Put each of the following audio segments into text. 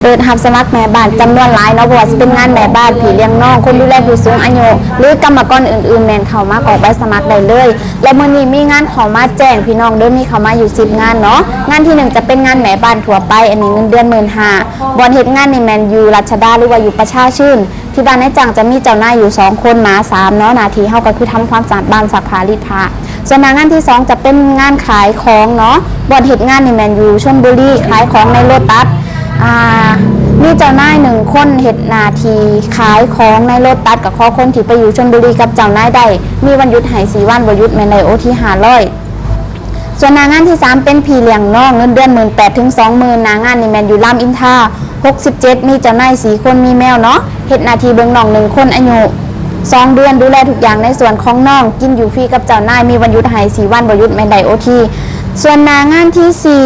ເປີດຮັບສະໝັກແມ່ບ້ານຈຳນວນຫຼາຍເນາະ, ບໍ່ວ່າຈະເປັນງານແມ່ບ້ານ, ພີ່ລ້ຽງນ້ອງ, ຄົນດູແລຜູ້ສູງອາຍຸ ຫຼືກຳມະກອນອື່ນໆ ແມ່ນເຂົ້າມາກອກໃບສະໝັກໄດ້ເລີຍ. ແລະ ມື້ນີ້ມີງານເຂົ້າມາແຈ້ງພີ່ນ້ອງເດີ, ມີເຂົ້າມາຢູ່ສິບງານເນາະ. ງານທີໜຶ່ງຈະເປັນງານແມ່ບ້ານທົ່ວໄປ, ອັນນີ້ເງິນເດືອນໝື່ນຫ້າ. ບ່ອນເຮັດງານນີ້ແມ່ນຢູ່ລາຊະດາ ຫຼືວ່າຢູ່ປະຊາຊື່ນ. ທີ່ບ້ານນາຍຈ້າງຈະມີເຈົ້ານາຍຢູ່ສອງຄົນ, ໝາສາມເນາະ. ໜ້າທີ່ເຮົາກໍຄືທຳຄວາມສະອາດບ້ານ, ຊັກຜ້າ, ລີດຜ້າ. ສ່ວນໜ້າງານທີສອງຈະເປັນງານຂາຍຂອງເນາະ. ບ່ອນເຮັດງານນີ້ແມ່ນຢູ່ຊົນບຸລີ, ຂາຍຂອງໃນໂລຕັດ. ອ່າ ມີເຈົ້ານາຍໜຶ່ງຄົນເຮັດໜ້າທີ່ຂາຍຂອງໃນໂລຕັດ, ກໍຂໍຄົນທີ່ໄປຢູ່ຊົນບຸລີກັບເຈົ້ານາຍໄດ້. ມີວັນຢຸດໃຫ້ສີ່ວັນ, ບໍ່ຢຸດແມ່ນໄດ້ໂອທີຫ້າຮ້ອຍ. ສ່ວນໜ້າງານທີສາມເປັນພີ່ລ້ຽງນ້ອງ, ເງິນເດືອນໝື່ນແປດເຖິງສອງໝື່ນ. ໜ້າງານນີ້ແມ່ນຢູ່ລາມອິນທາ ຫົກສິບເຈັດ, ມີເຈົ້ານາຍສີ່ຄົນ, ມີແມວເນາະ. ເຮັດໜ້າທີ່ເບິ່ງນ້ອງໜຶ່ງຄົນ, ອາຍຸສອງເດືອນ, ດູແລທຸກຢ່າງໃນສ່ວນຂອງນ້ອງ, ກິນຢູ່ຟຣີກັບເຈົ້ານາຍ, ມີວັນຢຸດໃຫ້ສີ່ວັນ, ບໍ່ຢຸດແມ່ນໄດ້ໂອທີ. ສ່ວນໜ້າງານທີສີ່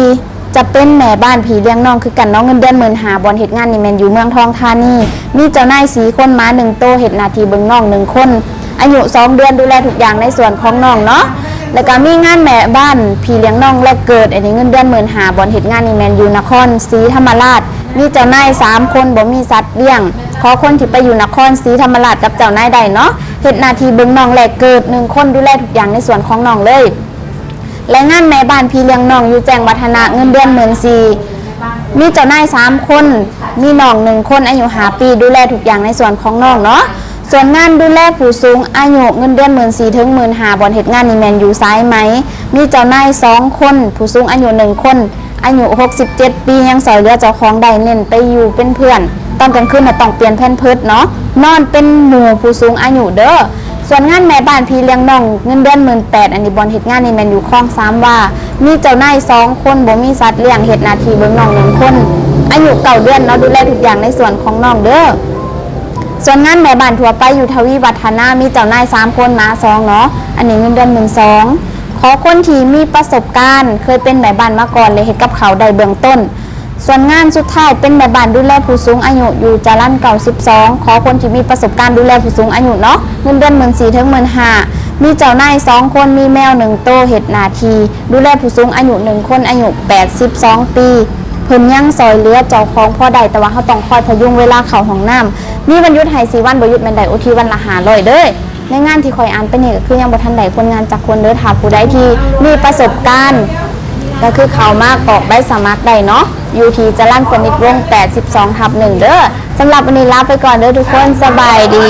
ຈະເປັນແມ່ບ້ານພີ່ລ້ຽງນ້ອງຄືກັນເນາະ, ເງິນເດືອນໝື່ນຫ້າ, ບ່ອນເຮັດງານນີ້ແມ່ນຢູ່ເມືອງທອງທານີ, ມີເຈົ້ານາຍສີ່ຄົນ, ໝາໜຶ່ງໂຕ, ເຮັດໜ້າທີ່ເບິ່ງນ້ອງໜຶ່ງຄົນ, ອາຍຸສອງເດືອນ, ດູແລທຸກຢ່າງໃນສ່ວນຂອງນ້ອງເນາະ. ແລ້ວກໍມີງານແມ່ບ້ານພີ່ລ້ຽງນ້ອງແລກເກີດ, ອັນນີ້ເງິນເດືອນໝື່ນຫ້າ, ບ່ອນເຮັດງານນີ້ແມ່ນຢູ່ນະຄອນສີທຳມະລາດ, ມີເຈົ້ານາຍສາມຄົນ, ບໍ່ມີສັດລ້ຽງ. ຂໍຄົນທີ່ໄປຢູ່ນະຄອນສີທຳມະລາດກັບເຈົ້ານາຍໄດ້ເນາະ. ເຮັດໜ້າທີ່ເບິ່ງນ້ອງແລກເກີດໜຶ່ງຄົນ, ດູແລທຸກຢ່າງໃນສ່ວນຂອງນ້ອງເລີຍ. ແລະ ງານແມ່ບ້ານພີ່ລ້ຽງນ້ອງຢູ່ແຈ້ງວັດທະນະ, ເງິນເດືອນໝື່ນສີ່, ມີເຈົ້ານາຍສາມຄົນ, ມີນ້ອງໜຶ່ງຄົນ, ອາຍຸຫ້າປີ, ດູແລທຸກຢ່າງໃນສ່ວນຂອງນ້ອງເນາະ. ສ່ວນງານດູແລຜູ້ສູງອາຍຸ, ເງິນເດືອນໝື່ນສີ່ເຖິງໝື່ນຫ້າ, ບ່ອນເຮັດງານນີ້ແມ່ນຢູ່ສາຍໄໝ, ມີເຈົ້ານາຍສອງຄົນ, ຜູ້ສູງອາຍຸໜຶ່ງຄົນ, ອາຍຸຫົກສິບເຈັດປີ, ຍັງຊ່ອຍເຫຼືອເຈົ້າຂອງໄດ້, ເນັ້ນໄປຢູ່ເປັນເພື່ອນ. ຕອນກາງຄືນນະຕ້ອງປ່ຽນແພມເພີດເນາະ, ນອນເປັນໝູ່ຜູ້ສູງອາຍຸເດີ. ສ່ວນງານແມ່ບ້ານພີ່ລ້ຽງນ້ອງ, ເງິນເດືອນໝື່ນແປດ, ອັນນີ້ບ່ອນເຮັດງານນີ້ແມ່ນຢູ່ຄອງສາມວາ, ມີເຈົ້ານາຍສອງຄົນ, ບໍ່ມີສັດລ້ຽງ, ເຮັດໜ້າທີ່ເບິ່ງນ້ອງໜຶ່ງຄົນ, ອາຍຸເກົ້າເດືອນເນາະ, ດູແລທຸກຢ່າງໃນສ່ວນຂອງນ້ອງເດີ. ສ່ວນງານແມ່ບ້ານທົ່ວໄປຢູ່ທະວີວັດທະນາ, ມີເຈົ້ານາຍສາມຄົນ, ໝາສອງເນາະ, ອັນນີ້ເງິນເດືອນໝື່ນສອງ. ຂໍຄົນທີ່ມີປະສົບການເຄີຍເປັນແມ່ບ້ານມາກ່ອນ ແລະ ເຮັດກັບເຂົ້າໄດ້ເບື້ອງຕົ້ນ. ສ່ວນງານສຸດທ້າຍເປັນແມ່ບ້ານດູແລຜູ້ສູງອາຍຸຢູ່ຈະລັນເກົ້າສິບສອງ, ຂໍຄົນທີ່ມີປະສົບການດູແລຜູ້ສູງອາຍຸເນາະ, ເງິນເດືອນໝື່ນສີ່ເຖິງໝື່ນຫ້າ, ມີເຈົ້ານາຍສອງຄົນ, ມີແມວໜຶ່ງໂຕ, ເຮັດໜ້າທີ່ດູແລຜູ້ສູງອາຍຸໜຶ່ງຄົນ, ອາຍຸແປດສິບສອງປີ. ເພິ່ນຍັງຊ່ອຍເຫຼືອເຈົ້າຂອງພໍໄດ້, ແຕ່ວ່າເຮົາຕ້ອງຄອຍພະຍຸງເວລາເຂົ້າຫ້ອງນ້ຳ. ມີວັນຢຸດໃຫ້ສີ່ວັນ, ບໍ່ຢຸດແມ່ນໄດ້ໂອທີວັນລະຫ້າຮ້ອຍເດີ. ໃນງານທີ່ຂ້ອຍອ່ານໄປນີ້ ກໍຄືຍັງບໍ່ທັນໄດ້ຄົນງານຈັກຄົນເດີ. ຖ້າຜູ້ໃດທີ່ມີປະສົບການ ກໍຄືເຂົ້າມາກອກໃບສະໝັກໄດ້ເນາະ, ຢູ່ທີ່ຈະລັນສະນິດວົງ ແປດສິບສອງທັບໜຶ່ງເດີ. ສຳລັບມື້ນີ້ລາໄປກ່ອນເດີທຸກຄົນ, ສະບາຍດີ.